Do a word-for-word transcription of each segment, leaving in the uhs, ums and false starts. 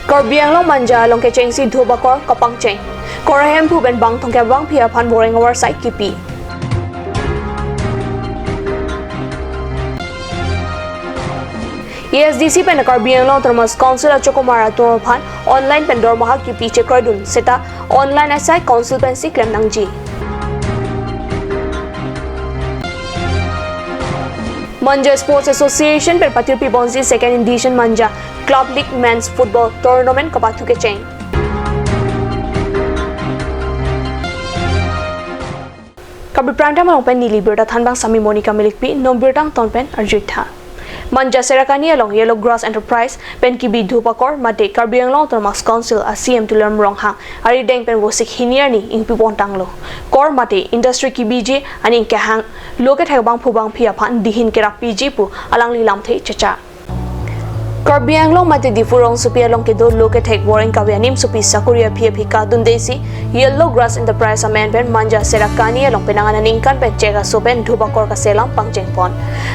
Karbi Anglong Manja along kechengsi dhup akor kapangcheng. Kor ahemphu pen bang thomkep bangphi aphan voreng avarsai kipi. A S D C pen Karbi Anglong Autonomous Council achokomar atum aphan online pen dormaha kipi chekroidun seta online asai council pensi klem nangji. Manja Sports Association pen patirpi ponsi second edition Manja Club League Men's Football Tournament kapathu kecheng. Karbi Prime Time along pen neli birta thanbang sami Monica Milikpi, non birta angton pen arjuitha. Manja Serahkhani along Yellow Grass Enterprise pen kibi dhup akor mate Karbi Anglong Autonomous Council a C E M Tuliram Ronghang arideng pen Vosik hini arni ingpi pontanglo. Kor mate industry kibiji aning kehang lo kethek bangphu bangphi aphan dihin kerap piji pu alangli lamthe chechak. Karbi Anglong mate Diphu rongsopi along kedo lo kethek voreng kave animsopi sakori aphi aphi kadundesi Yellow Grass Enterprise amen pen Manja Serahkhani along penang aningkan pen chek aso pen dhup akor kaselam pangchengpon.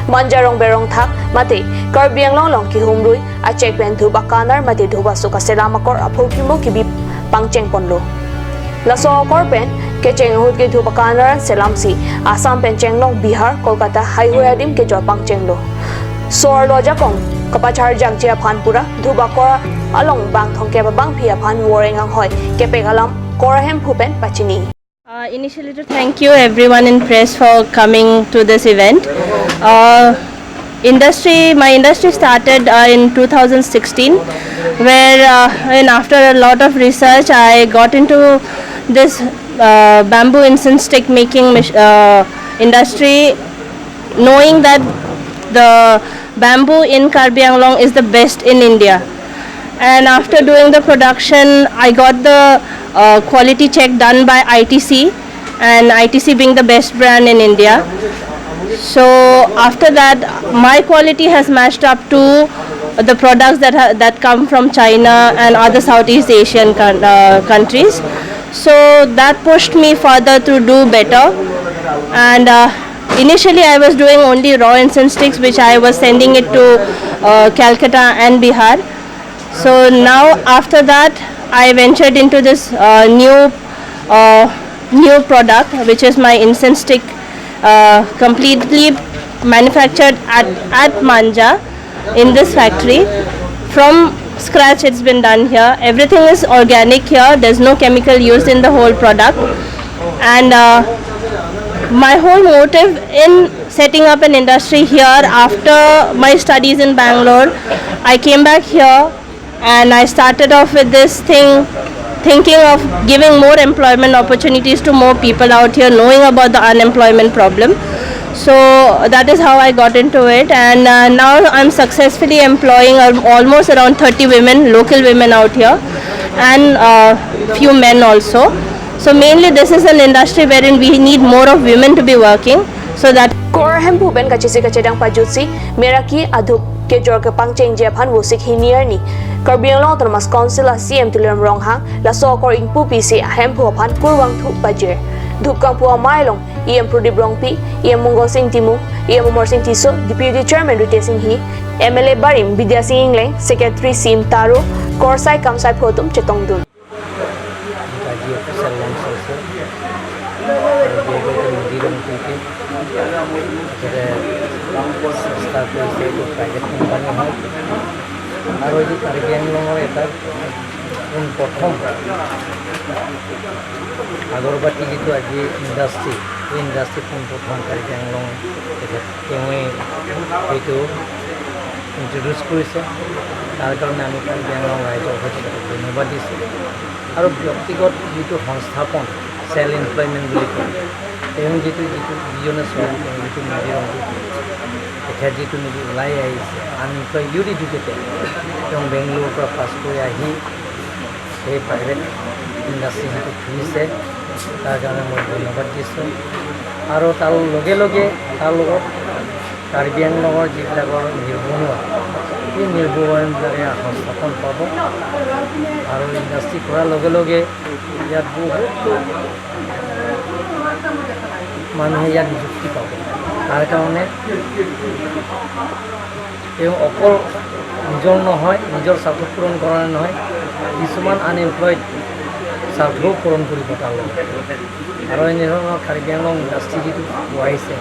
Manja rong berong thak mate Karbi Anglong along kehumrui achek pen dhup akanar mate dhup aso kaselam akor aphurkimo kibi pangchengponlo. Laso akor pen kecheng ahut ke dhup akanar selamsi Assam pen chenglok Bihar, Kolkata haihui adim kejor pangchenglo. So-arlo ajakong kapacharjakji aphan pura dhup akor along bang thomkep bangphi aphan voreng anghoi kepek alam kor ahemphu pen pachini. Uh, initially, to thank you everyone in press for coming to this event. Uh, industry, my industry started uh, in two thousand sixteen, where uh, and after a lot of research, I got into this uh, bamboo incense stick making mach- uh, industry, knowing that the bamboo in Karbi Anglong is the best in India. And after doing the production, I got the uh, quality check done by I T C, and I T C being the best brand in India. So after that, my quality has matched up to the products that ha- that come from China and other Southeast Asian coun- uh, countries. So that pushed me further to do better. And uh, initially, I was doing only raw incense sticks, which I was sending it to uh, Calcutta and Bihar. So now, after that, I ventured into this uh, new uh, new product, which is my incense stick, uh, completely manufactured at, at Manja in this factory. From scratch, it's been done here. Everything is organic here. There's no chemical used in the whole product. And uh, my whole motive in setting up an industry here, after my studies in Bangalore, I came back here and I started off with this thing, thinking of giving more employment opportunities to more people out here, knowing about the unemployment problem. So that is how I got into it, and uh, now I'm successfully employing al- almost around thirty women, local women out here, and uh, few men also. So mainly, this is an industry wherein we need more of women to be working, so that Kor ahemphu pen kachisi kachedang pajutsi meraki adhup kejor kepangchengji aphan Vosik hini arni Karbi Anglong Autonomous Council a C E M Tuliram Ronghang laso akor ingpu pisi ahemphu aphan kurvangthu pajir. Dhup kangpu amei along E M Pradip Rongpi, E M Mongol Sing Timung, E M Amar Sing Tisso, Deputy Chairman Ritesh Enghi, M L A barim Bidya Sing Engleng, Secretary Sim Taro, kor sai kam sai photum chetongdun. আজি official launch হৈছে। আৰু যিহেতু এইটো মোদী ৰংপিতে তেখেতে চেষ্টা কৰিছে, এইটো প্ৰাইভেট কোম্পানী হয়। আৰু এইটো কাৰ্বি আংলঙৰ এটা পোন প্ৰথম আগৰবাতি যিটো আজি ইণ্ডাষ্ট্ৰী, এই ইণ্ডাষ্ট্ৰী পোন প্ৰথম কাৰ্বি আংলং তেখেত তেওঁৱে এইটো ইণ্ট্ৰডিউচ কৰিছে। তাৰ কাৰণে আমি কাৰ্বি আংলং ৰাইজৰ সৈতে তেখেতক ধন্যবাদ দিছোঁ। আৰু ব্যক্তিগত যিটো সংস্থাপন, ছেল্ফ এমপ্লয়মেণ্ট বুলি কয়, তেওঁ যিটো যিটো বিজনেছ হয়, তেওঁ যিটো নিজে তেখেত যিটো নেকি ওলাই আহিছে, আনএমপ্লয় ইউথ এডুকেটেড, তেওঁ বেংগলোৰৰ পৰা পাছ কৰি আহি সেই প্ৰাইভেট ইণ্ডাষ্ট্ৰী সেইটো খুলিছে, তাৰ কাৰণে মই ধন্যবাদ দিছোঁ। আৰু তাৰ লগে লগে তাৰ লগত কাৰ্বি আংলঙৰ যিবিলাকৰ নিবনুৱা, সেই নিবনুৱাবিলাকে সংস্থাপন পাব। আৰু ইণ্ডাষ্ট্ৰী কৰাৰ লগে লগে ইয়াত বহুতো মানুহে ইয়াত নিযুক্তি পাব। তাৰ কাৰণে তেওঁ অকল নিজৰ নহয়, নিজৰ স্বাৰ্থ পূৰণ কৰা নহয়, কিছুমান আনএমপ্লয়ড স্বাৰ্থও পূৰণ কৰিব তাৰ লগত। আৰু এনেধৰণৰ কাৰ্বি আংলং ইণ্ডাষ্ট্ৰী যিটো বহাইছে,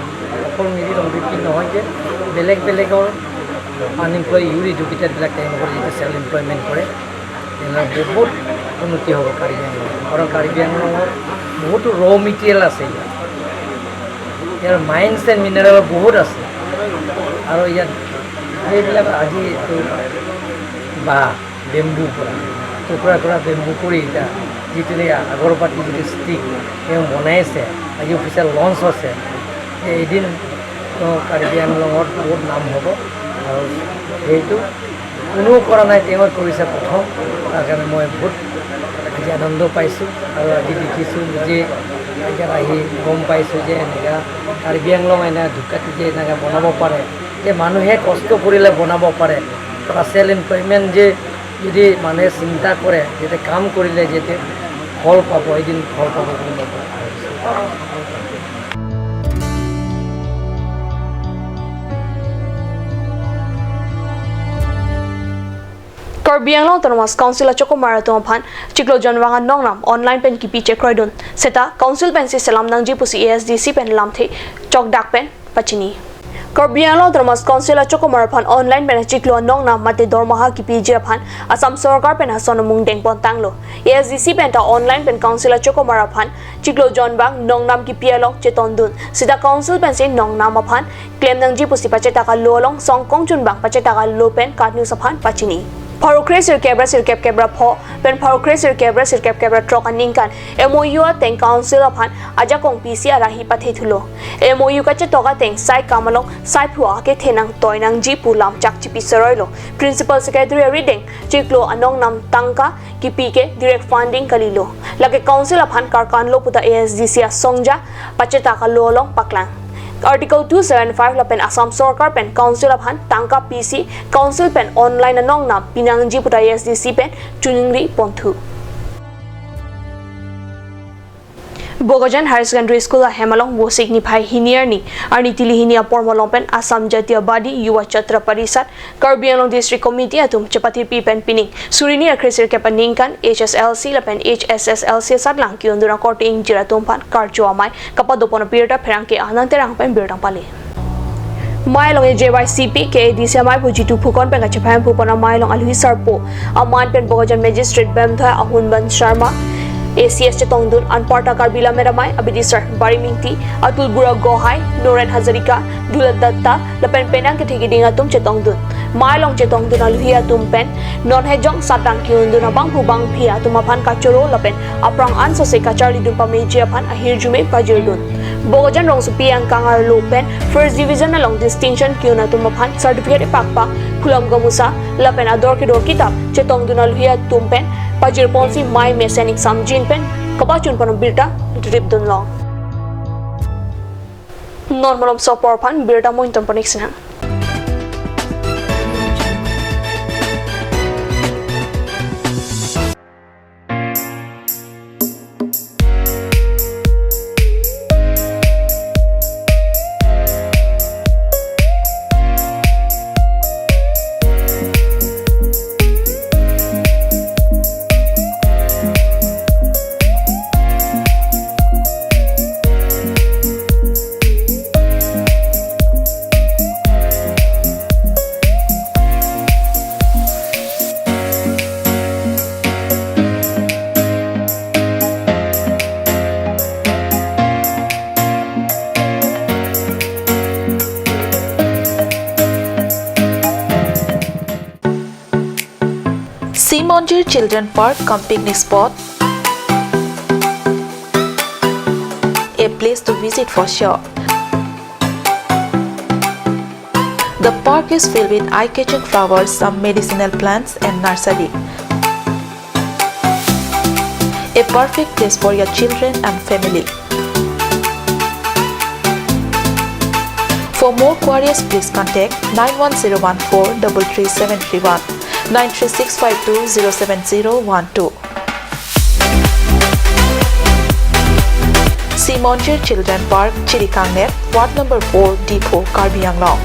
অকল মিৰি ৰংগীত নহয় যে বেলেগ বেলেগৰ আনএমপ্লয়ড, ইউৰ এডুকেটেডবিলাক তেওঁলোকৰ যিটো ছেল্ফ এমপ্লয়মেণ্ট কৰে, তেনেহ'লে বহুত উন্নতি হ'ব কাৰ্বি আংলং। কাৰণ কাৰ্বি আংলঙত বহুতো ৰ মেটেৰিয়েল আছে ইয়াত, ইয়াৰ মাইনছ এণ্ড মিনাৰেল বহুত আছে। আৰু ইয়াত সেইবিলাক আজি এইটো বাঁহ, বেম্বুৰ পৰা টুকুৰা টুকুৰা বেম্বু কৰি এতিয়া যিটো নেকি আগৰবাতি যিটো ষ্টিক তেওঁ বনাইছে, আজি অফিচিয়েল লঞ্চ আছে। এই এদিন তেওঁ কাৰ্বি আংলঙত বহুত নাম হ'ব আৰু সেইটো কোনেও কৰা নাই, তেওঁ কৰিছে প্ৰথম। তাৰ কাৰণে মই বহুত আজি আনন্দ পাইছোঁ আৰু আজি দেখিছোঁ নিজে ইয়াত আহি গম পাইছোঁ যে এনেকুৱা কাৰ্বি আংলং এনে ধূপকাঠি যে এনেকুৱা বনাব পাৰে, যে মানুহে কষ্ট কৰিলে বনাব পাৰে, ছেল্ফ এমপ্লয়মেণ্ট যে যদি মানুহে চিন্তা কৰে, যাতে কাম কৰিলে যাতে ফল পাব, এদিন ফল পাব বুলি মই ভাবিছোঁ। Karbi Anglong Autonomous Council achokomar atum aphan chiklo jonvang anong nam online pen kipi chekroidun. Seta Council pensi selam nangji pusi A S D C pen lamthe chokdak pen pachini. Karbi Anglong Autonomous Council achokomar aphan online pen chiklo anong nam mate dormaha kipiji aphan Assam Sorkar pen ason amung dengpon tanglo. A S D C pen ta online pen Council achokomar aphan chiklo jonvang nong nam kipi along chetondun. Seta Council pensi nong nam aphan klem nangji pusi pachetak alo along song kongchunbang pachetak alo pen KAT News aphan pachini. Pharo kre sirkep ra sirkep kep ra pho pen pharo kre sirkep ra sirkep kep ra throk aningkan M O U ateng Council aphan ajakong pisi arahi pathethulo. M O U kachetok ateng sai kam along sai phua kethenang toi nangji pu lamchak chipi seroilo. Principal Secretary arideng chiklo anong nam tangka kipi ke direct funding kalilo. Lake Council aphan karkanlo puta A S D C asongja pachetak alo along paklang. Article two seven five lapen Assam Sorkar pen Council aphan tangka pisi Council pen online anong nam pinangji puta A S D C pen chuningri ponthu. Bokajan Higher Secondary School ahem along Vosik niphai hini arni, arni tili hini apor malom pen Assam Jahtiyabadi Yuva Chhatra Parishad, Karbi Anglong District Committee atum chepathirpi pen pining suri hini ra kre sirkep aningkan H S L C lapen H S S L C asatlang ki-undun akorte ingjir atum aphan karcho amei kapadopon abirta pherangke Anand Terang pen birta pale. Amei along A J Y C P K A D C amei pu Jitu Phukan pen kachephai pupon amei along alohi sarpo aman pen Bokajan Magistrate Bemthai Ahunban Sharma, A C S chetongdun, anparta Karbi Lammet Amei abidi sar Barim Ingti, Atul Bura Gohai, Noren Hazarika, Dulat Datta lapen penang kethe kiding atum chetongdun. Amei along chetongdun alohi atum pen non hejong satang ki-undun abangphu bangphi atum aphan kachoro lapen aphrang ansose kacharlidun pameji aphan ahirjume pajirdun. Bokajan rongsopi angkang arlo pen first division along distinction ki-un atum aphan certificate epakpak, phulam gamusa lapen ador kedor kitap chetongdun alohi atum pen pajirponsi amei mesen ingsamjin pen kapachunpon abirta ripdunlong. Non malom so apor aphan birta mo ingtonpon ik sinang. Simonjir Children Park cum picnic spot, a place to visit for sure. The park is filled with eye-catching flowers, some medicinal plants and nursery. A perfect place for your children and family. For more queries, please contact nine one zero one four double three seven three one, nine three six five two zero seven zero one two. Simonjir Children Park, Chirikangnep, Ward number four, Diphu, Karbi Anglong.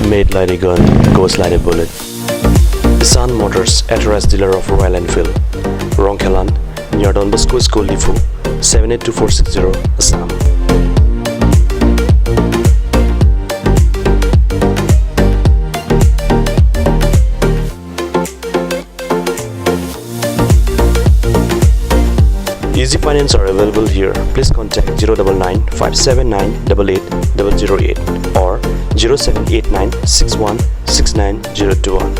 Made like a gun, goes like a bullet. Sun Motors, authorized dealer of Royal Enfield. Rongkhelan, near Don Bosco School, Diphu, seven eight two four six zero, Assam. Easy Finance are available here. Please contact zero double nine five seven nine double eight double zero eight or zero seven eight nine six one six nine zero two one.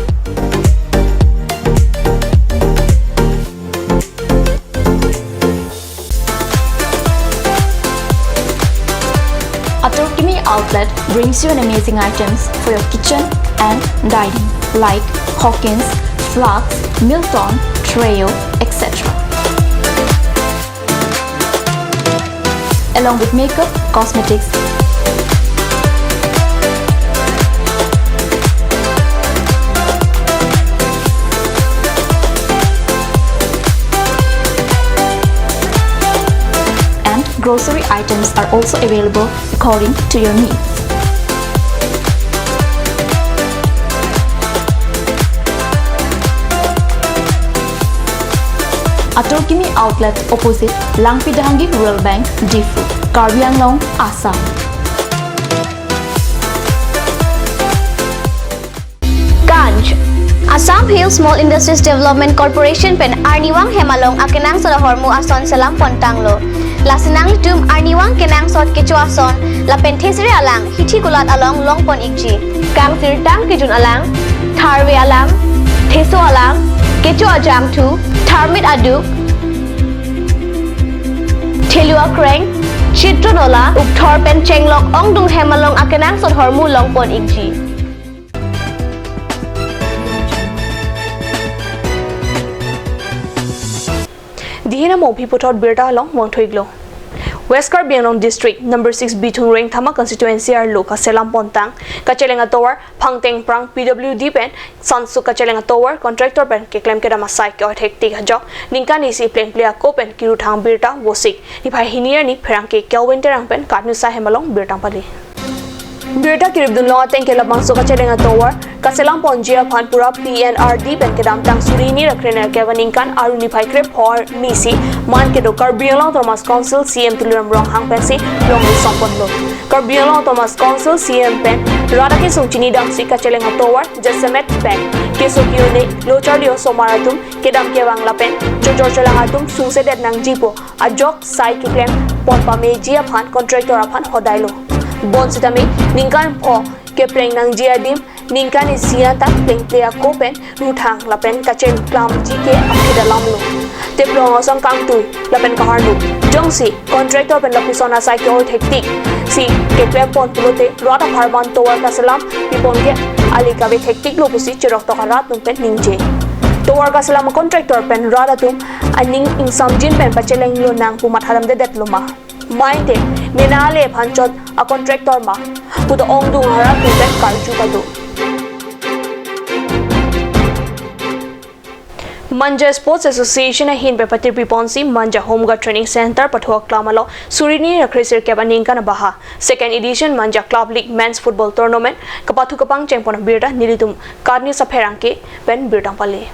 Atur Kimi Outlet brings you an amazing items for your kitchen and dining, like Hawkins, Flax, Milton, Treo, et cetera. Along with makeup, cosmetics, and grocery items are also available according to your needs. Atur Kimi Outlet, opposite Langpi Dahangi Rural Bank, Diphu, Karbi Anglong, Assam. Kanj. Assam Hill Small Industries Development Corporation pen arnivang hem along akenangsot ahormu ason selam pontanglo. Lasi nanglitum arnivang kenangsot kecho ason lapen thesere alang hithi kulat along longpon ikji. Kangsirtang kejun alang, tharve alang, theso alang, kecho ajangthu, tharmit aduk, thelu akreng, chitron ola, ukthor pen chenglok ongdung hem along akenangsot ahormu longpon ikji. Dihin amo aphi puthot birta along vangthu iklo. West Karbi Anglong District, number six Bithung Rengthama constituency arlo kaselam pontang kacheleng atovar Phangteng Prang P W D pen sansuk kacheleng atovar contractor pen keklem kedam asai ke-oi thektik ajok ningkan isi plengple ako pen kiruthang birta Vosik niphai hini arni pherangke Kelvin Terang pen katnu sai hem along birta pali. Birta kiripdun long ateng ke labangso kacheleng atovar kaselam ponji aphan pura P N R D pen kedamtang suri hini ra kre nerkep aningkan aru niphai krepho arni si man kedo Karbi Anglong Autonomous Council C E M Tuliram Ronghang pensi longri songponlo. Karbi Anglong Autonomous Council C E M pen rat akesung chini damsi kacheleng atovar jasemet pen keso ke-un-e lo charli osomar atum kedam kevang lapen chojor cholang atum sungsedet nangjipo ajok sai keklem pon pameji aphan contractor aphan hodailo. Bonsitame ningkan pho kepleng nangji adim ningkan isi anta plengple ako pen ruthang lapen kacheklamji ke aphi dalamlo. Teplong asong kangtui lapen kaharnu jongsi contractor pen lapuson asai ke-oi thektik si keklem pon pulote rat apharman tovar kaselam pipon ke ali kave thektiklo pusi chirok tok arat atum pen ningje. Tovar kaselam contractor pen rat atum aning ingsamjin pen pachelenglo nang pu mathadamdedetlo ma. Maite mena ale aphan chot a contractor ma pu ta ongdung arat atum pen karju kado. Manja Sports Association ahin pen patirpi ponsi Manja Home Guard Training Center pathu aklam along suri hini ra kre sirkep aningkan abaha Second Edition Manja Club League Men's Football Tournament kapathu kapangcheng pon abirta nelitum Karni Sapherangke pen birta pali.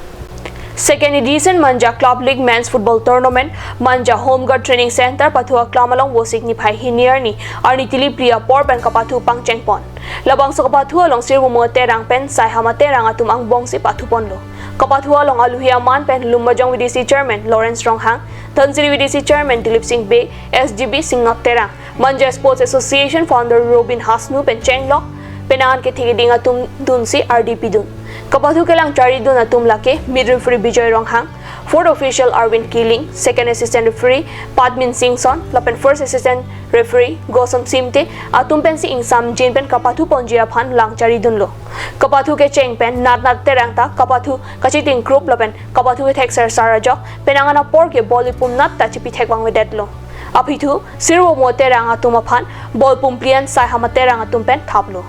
Second Edition Manja Club League Men's Football Tournament Manja Home Guard Training Center pathu aklam along Vosik niphai hini arni arni tili phli apor pen kapathu pangcheng pon. Labangso kapathu along Sirvomo Terang pen Saihama Terang atum angbongsi pathu ponlo. Kapathu along aluhi aman pen Lumbajong V D C Chairman Lawrence Ronghang, Dhansiri V D C Chairman Dilip Singh Bey, S G B Singap Terang, Manja Sports Association founder Robin Hasnu pen chenglok penang an kethe keding atum dunsi ardi pidun. Kapathu kelang charidun atum lake mid referee Bijoy Ronghang, fourth official Arvind Killing, second assistant referee Padmin Singson lapen first assistant referee Gosom Simte atum pensi ingsamjin pen kapathu ponji aphan lang charidunlo. Kapathu kecheng pen Natnat Terang ta kapathu kachiting krup lapen kapathu kethek sersar ajok penang an apor ke bol ipum nat ta chipithek vangvedetlo. Aphi thu Sirvomo Terang atum aphan bol pum phli an Saihama Terang atum pen thaplo.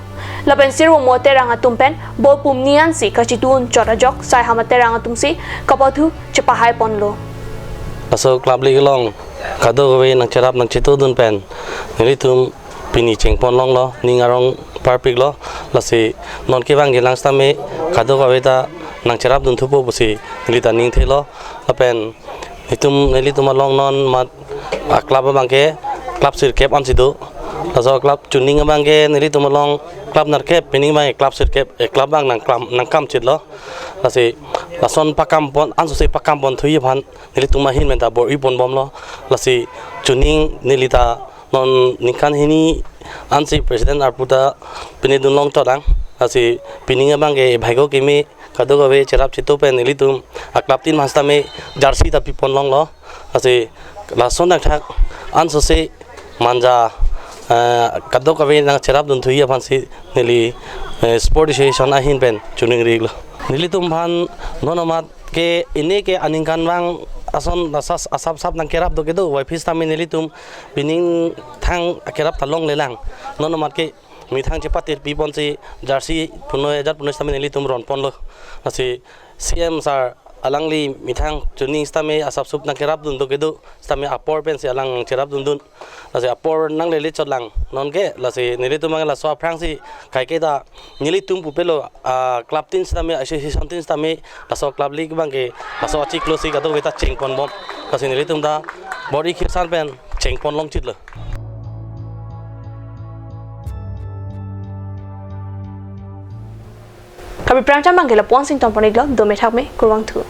Lapen Sirvomo Terang atum pen bol pum hini ansi kachitun chot ajok Saihama Terang atumsi kapathu chepahai ponlo. Laso club league along kadokave nangcherap nangchetudun pen nelitum pini chengpon longlo, ning arong parpiklo. Lasi non kevang kelang sitame kadokave ta nangcherap dunthupo pusi neli ta ningthelo. Lapen itum nelitum along non mat a-club abang ke club sirkep ansi do. Laso club chuning abang ke nelitum along club nerkep, pining abang ke club sirkep, eh, club abang nangklam, nangkam chitlo. Lasi lason pakam pon, ansose pakam pon thuji aphan nelitum ahin pen ta bor-i pon bomlo. Lasi chuning neli ta non ningkan hini ansi president arpu ta pine dun long chodang. Lasi pining abang ke bhaiko keme, kadokave cherap chitu pen nelitum a-club tin mas tame jersey ta pi pon longlo. Lasi lason thakthak ansose manja, eh, kadokave nangcherap dunthuji aphansi neli, eh, Sport Association ahin pen choningri-iklo. Nelitum aphan non amat ke ini ke aningkanvang ason asap asap nangkerap do kedo, wai phis tame nelitum pining thang kerap ta longlelang. Non amat ke methang chepatir pi ponsi jersey punoi ajat punoi sitame nelitum ron ponlo. Lasi C M sir alangli methang chuning sitame asap sup nangkerap dun do kedo, sitame apor pensi alang cherap dundun. Lasi apor nanglele chotlang non ke, lasi nelitum abang laso aphrangsi kaike ta nelitum pupelo, ah, club tin sitame, association tin sitame, laso club league abang ke laso achiklo si kadokave ta cheng pon bom. Lasi nelitum ta bor-i khirsan pen cheng pon long chitlo. Karbi Prime Time abang ke lapu-an si ington pon-iklo, dome thakme, kurvangthu.